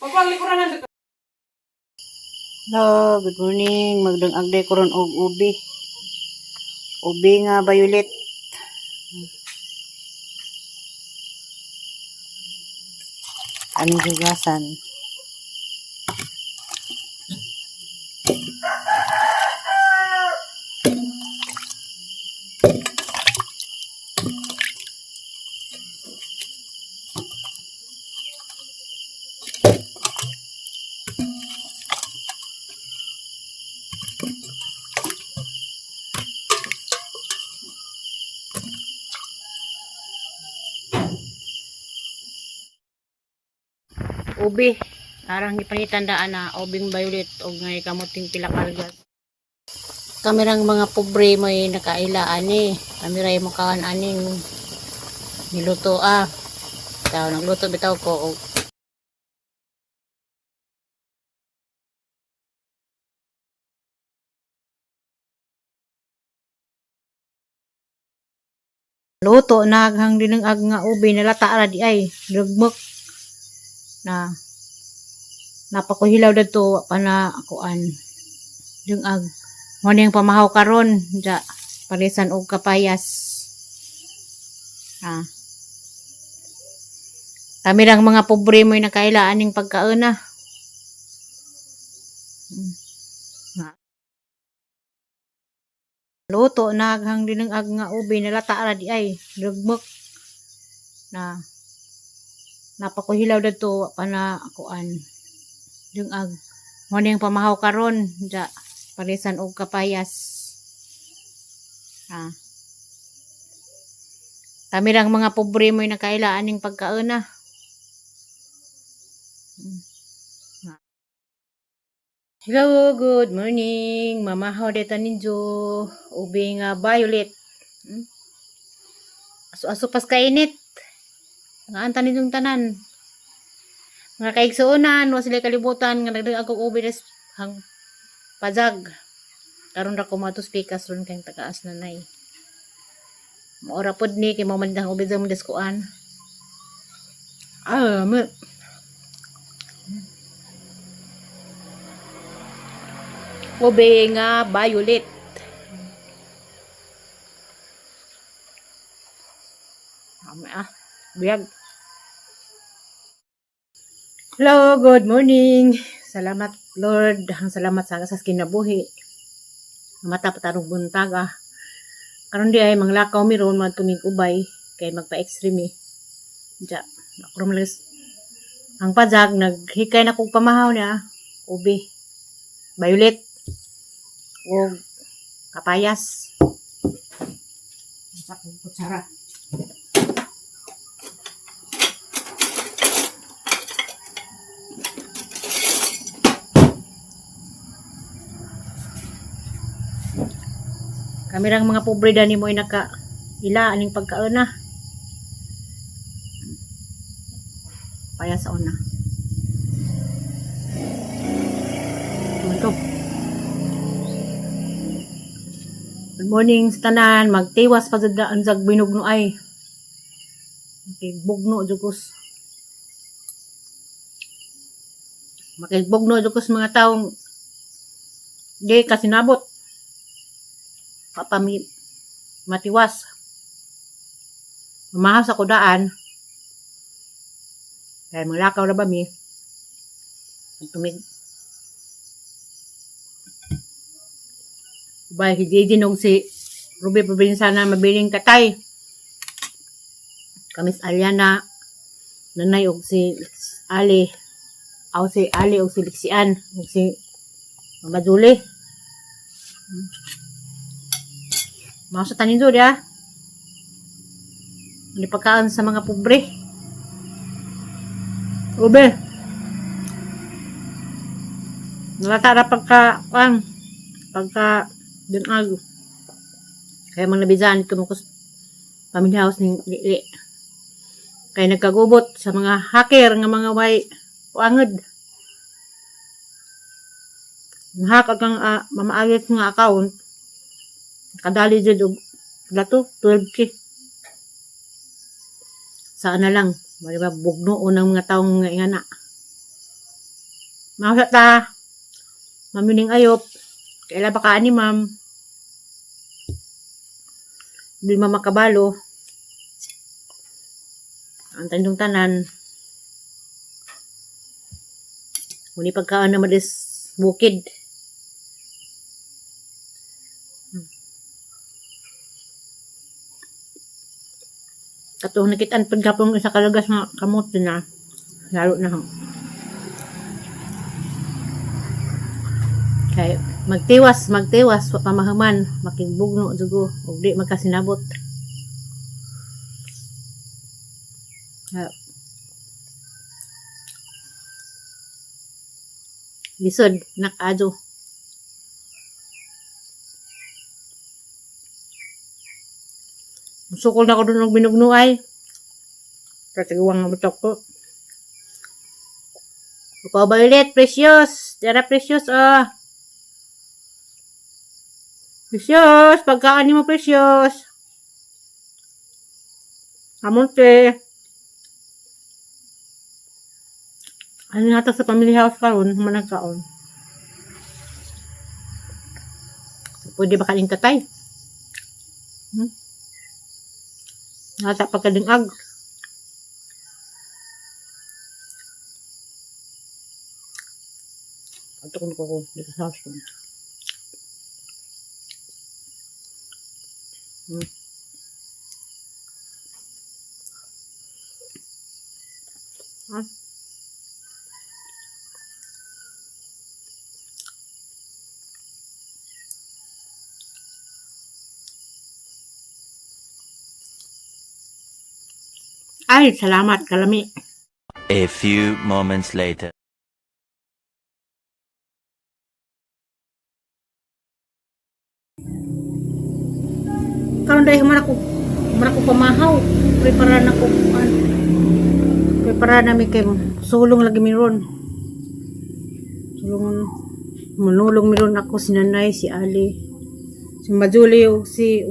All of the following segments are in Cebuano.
Pagkuang likuran na. Hello, good morning. Magdang agday ko ron og ubi. Ubi nga violet. Aning hugasan. Ubi. Arang gipanitandaan na ubing violet og ngay kamuting pila kargas. Kamirang mga pobre may nakaila ani. Kami mo kaon aning niluto ah. Taw nagluto bitaw ko og luto na hang dinengag nga ubi, nalata ra di ay lugmok na napakuhilaw dadto, wa pa na kuan dungag. Mo ning pamahaw karon ja, parisan og kapayas. Ah, kami lang mga pobre mo'y nakaila aning pagkaon na. Luto na hang dinengag nga ubi, nalata ra di ay lugmok na napakuhilaw dadto, wa pa na kuan dungag. Mo ning pamahaw karon ja, parisan og kapayas. Ah, kami lang mga pobre mo'y nakaila aning pagkaon na. Hello, good morning. Mamahaw deta ninyo. Ubi nga violet. Aso-aso pas kainit. Nga anta ninyong tanan. Mga kaigsuonan, wa sila kalibutan nga nagdag ako ubi des hang pajag. Karon ra ko matos pikas ron kay tagaas na nay. Maora pod ni kay mao man dang ubi sa diskuan. Ah, me. Ube nga violet. Ame ah. Biyag. Hello, good morning. Salamat Lord. Ang salamat sa kinabuhi. Mata patarong buntag ah. Karon di ay manglakaw mi ron madtumig ubay kay magpa-extreme eh. Ja, ako ron malis. Ang pajag naghikay na kog pamahaw niya. Ubi. Violet. Og kapayas. Sa kong kutsara. Kami rang mga pobre dani mo'y naka ila aning pagkaon na. Paya sa una. Ito. Good morning sa tanan. Magtiwas pa sa daan sa binugno ay. Makigbugno jud kus. Makigbugno jud kus mga taong di kasinabot. Kapami matiwas. Mamahaw sa kudaan. Kaya manglakaw na ba mi? Tumig. Ubay, si JJ nung si Ruby Provincia na mabiling katay. Kamis Aliana, nanay og si Ali, aw si Ali og si Lixian, og si Mama Julie. Mga sa tanin ya. Hindi pagkaan sa mga pobre. Ube. Nalata ra pagka, kuan, pagka, dunag. Kaya mga nabizan, ito mo family house ni Lili. Kaya nagkagubot sa mga hacker nga mga way wanged. Hack ang mamaayos nga account. Kadali jud og dato 12K. Saan na lang, mali ba bugno unang mga taong nga ingana. Masa ta. Mamining ayop. Kaila ba ka ani, ma'am? Di mama kabalo. Ang tandong tanan. Muni pagkaan naman is bukid. Katong nakitaan pag gapong isa kalagas nga kamote na. Lalo na ho. Kay magtiwas, magtiwas, wa pa mahuman, makigbugno jugo ug di magkasinabot. Ah. Lisod, nakadyo. Sukol na ko doon og binugnuay. Katiguang nga butok ko. Ikaw ba ulit, Precious? Tara, Precious, ah. Precious, pagkaan mo, Precious. Amunte. Ano nata sa family house karon, human kaon. Pwede ba kaning tatay? Nata pagkadingag. Ato ko ko dito sa house ko. Ah. Ay, salamat, kalami. A few moments later. Karon dahil man ako pamahaw. Prepara na ko an. Prepara na mi kay sulong lagi mi ron. Sulong manulong mi ron ako si nanay, si Ali, si Majuli, ug si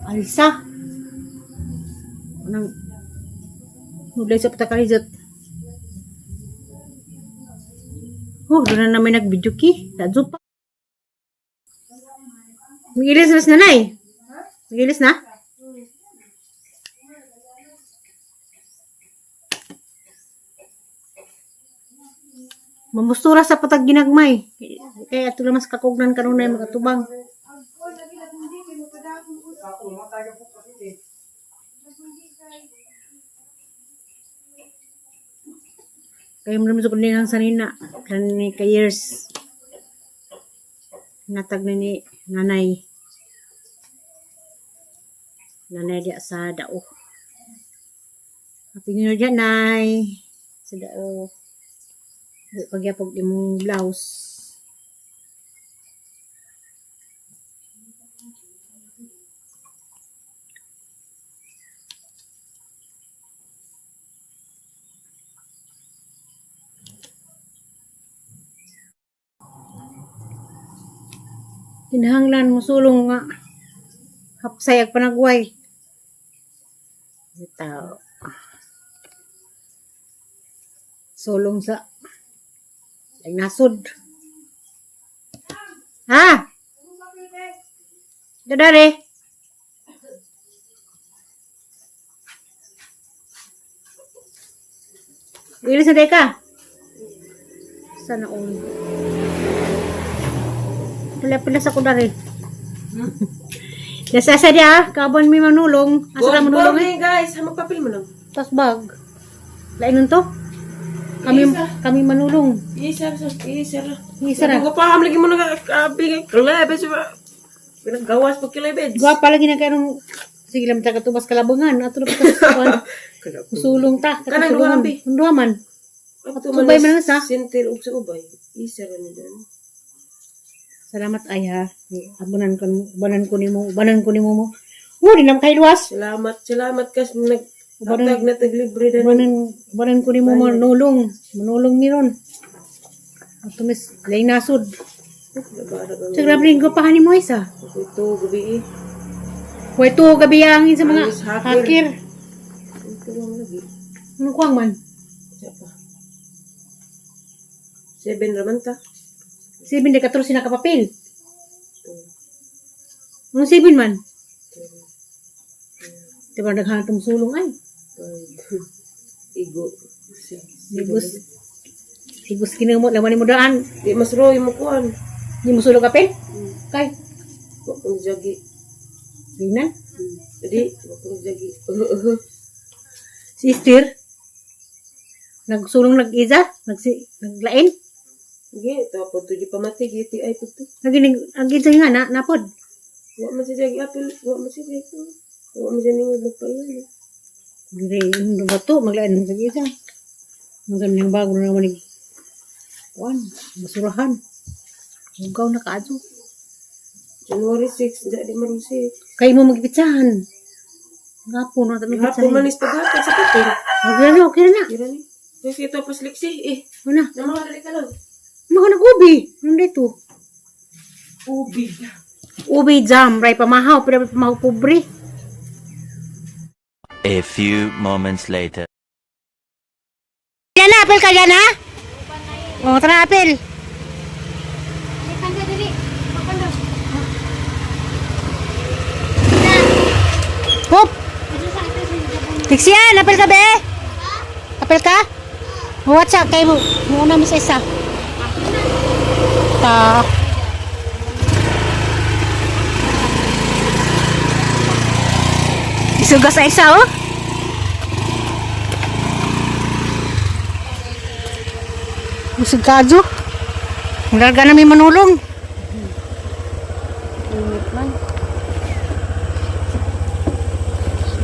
Alisa. Anang Nudlay sa patakarizat. Oh, doon na namin nag-video ki. Radyo pa. Magilis na si nanay. Magilis na? Mamustura sa patag ginagmay. Kaya ato mas kakugnan kanunay makatubang. Kaya mo naman sa kundi ng sanina. Plan ni ka years. Natag na ni nanay. Nanay diya sa dao. Happy New Year dyan, Nay. Sa dao. Di pagyapog imong blouse. Kinahanglan mo sulong nga. Hapsay ag panagway. Ito. Sulong sa ay nasod. Ha? Dadare. Ilis na day ka. Sana all. Wala pala sa kudari. Nasa sa dia, kabon mi manulong. Asa ra Good manulong eh? morning, guys. Ha, magpapil mo lang. Tas bag. Lain nun to. Kami Isa. kami manulong. Isa, isa, isa. Isa ra. Ko pa lagi mo nag-abi kilebes. Pinagawas pag kilebes. Gwapa lagi na karon. Sige lang ta katubas kalabangan ato na pa Musulong ta. Kanang duha, abi. Ang duha man. Ubay man lang sa. Sintil ug sa ubay. Isa ra ni dan. Salamat ay ha. Abunan ko ubanan ko nimo, ubanan ko nimo mo. Oh, di na makailuwas. Salamat, salamat kas nag Ubanan- hatag na tag libre dan. Ubanan ubanan ko nimo manulong. Manulong ni ron. Ato mis lay nasod. Sa grabe rin ko pa mo isa. Ito gabi eh. Way to gabi angin sa mga Ayos, hacker. hacker. Ito lang lagi. Ano kuang man? Isa pa. 7 raman ta. 7 de 14 na kapapil. Anong 7 man? Diba naghanap tong sulong ay? 5. Igo. 6. Igos. Igos kinamot laman ni mo daan. Di mas roy mo kuan. Di mo sulong kapil? Kay. Wa kong jagi. Ginan. Di, wa kong jagi. Uh, Si Esther. Nagsulong nag-iza, nagsi naglain. Gi, to po to di pamati gi ti ay po to. Naginig ang ginsa nga na napod. Wa man si jagi apil, wa man si jagi. Wa man siya ningod magpaiyan. Dire indo ba to maglain sa iza. Ang ganyan bago na naman ni kuan, basurahan. Hugaw na kaadto. January 6, di marusi. Kay mo magpitsahan. Gapon na tayo Hapon man is paghatag sa papel. Okay na, okay na. Gira ni. Kasi ito pas liksi eh. Ano na? Namahal ka lang. Mga nag-ubi. Ano dito? Ubi. Ubi jam, ray pamahaw, pero pamahaw pobre. A few moments later. Yan na, apel ka yan ha? O, tara apel. Hop! Tiksian, apel ka be? Apel ka? Watch out, kayo mo. Muna mo sa isa. Ta. Isuga sa isa, oh. Usog kadyo. Larga na may manulong. Init man.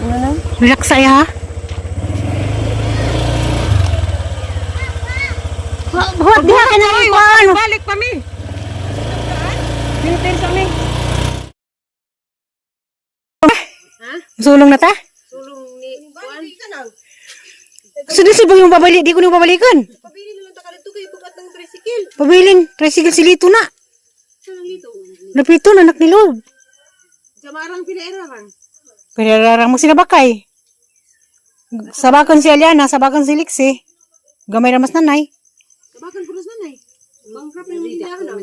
Ano na? Relax ay ha. Buhat diha ka na rin kuan. Balik pa mi. Pinter sa mi. Sulong na ta? Sulong ni kuan. Sunod sa yung babalik, di ko na babalikan. Pabili na lang ta kadto kay bukat ng tricycle. Pabilin, tricycle silito na. Napito na anak ni Lord. Jamarang pinaerarang. Pinararang mo sila bakay. Sabakan si Aliana, sabakan si Lixie. Gamay na mas nanay. Kabakan puros nanay. Bankrupt na yung tindahan na.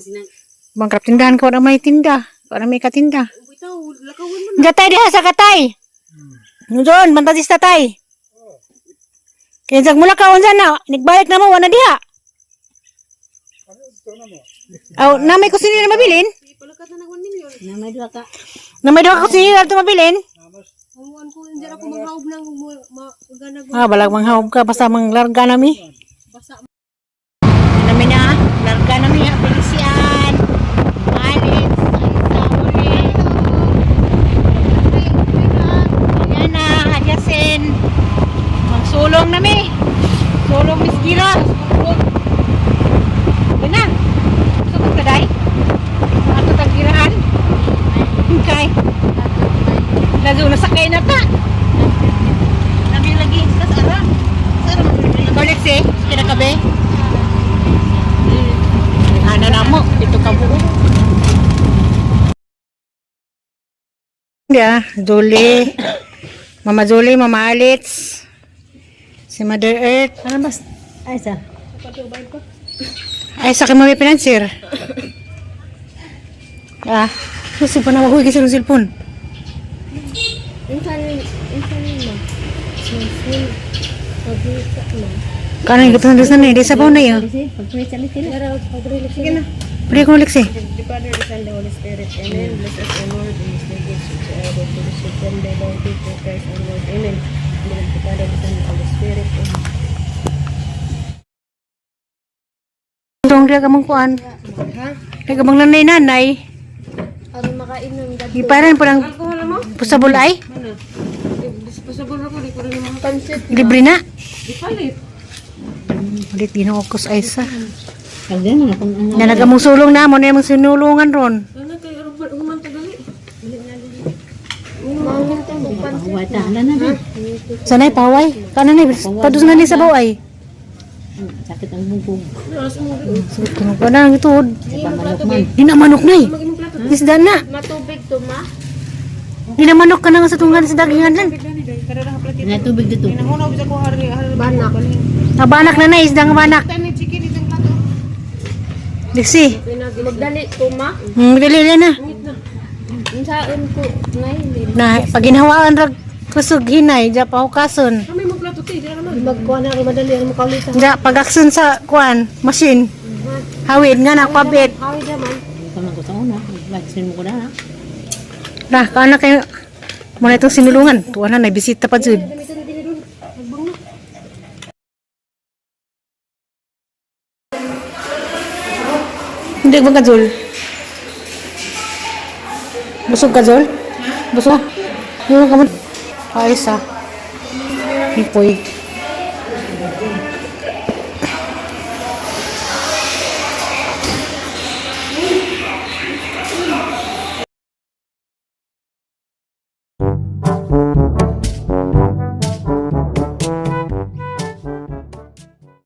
Bangkrap tindahan ko na may tinda. Para may katinda. Bitaw, lakawan mo. Gatay diha sa katay. Doon, bantasis tatay. Kaya sa mula ka unsa na, nagbalik na mo wala diha. Aw, na may kusinila na mabilin? Palakat na ng 1 million. Na may duha ka kusinila na mabilin? Umuan ko, hindi ako maghaob ng ganag Ah, balag manghawb ka basta manglarga nami. Basa. Nami na, larga nami ha, Felician. Alex, Aisa, uli. Ayan na, Adyasin. Magsulong nami. Sulong Miss Gira. Yan na. Sugod ka, day? Ato tagirahan. Okay. Lazo, nasakay na ta. Nami lagi tas ara. Sa ara. Ikaw, Lexi, kinakabe? Ana na mo, ito ka buo. Yeah, Julie. Mama Julie, Mama Alitz. Si Mother Earth. Ano ba? Ay, sa. Ay, sa akin mami financier. Ah, gusto pa na mahuwi kasi ng cellphone. Insan mo. Kano yung gatunan na eh, di sa na yun. Sige na. Pwede ko ulit eh. The Father, the Son, the Holy Spirit. Amen. Bless us, O Lord, and His thy gifts which are about to receive from thy bounty through Christ our Lord. Amen. In the name of the Father, the Son, and the Holy Spirit. Amen. Tong diya ka mong kuan. Diya ka mong nanay-nanay. Aron makainom dad. Iparan po lang Alcohol mo? pusabol ay. Ano? Disposable ako, di ko rin naman. Pansit. Libre na. Di palit. Ulit ginoo ko sa isa. Kagyan na kung ano. Na nagamong sulong na mo na yung sinulungan ron. Ano kay Robert human tagali. Wata na na din. Sanay paway. Kanan na padus na ni sa baway. Sakit ang bungkong. Sakit ko na ang ituod. Sa pamanok man. Di na manok na eh. Isda na. Matubig to ma. Di na manok ka na nga sa tunggan sa dagingan lang. Na tubig dito. Banak. Nabanak na na isda nga banak. Tani chicken itong plato. Dixie. Magdali to, ma. Dali na. Unsaon ko nay. Na paginhawaan rag kusog hinay ja pahukason. Kami mo plato ti, dira naman. Magkuha na kay madali ang mukaulita. Ja pagakson sa kuan machine. Hawid nga na pabit. Hawi naman. Ikaw man ko sa una. Vaccine mo ko na ha. Na kaana kayo muna itong sinulungan. Tuwa na nagbisita pa jud. Hindi ba ka Jol? Busog ka Jol? Busog? Yung ka mo. Ayos ah. Hipoy.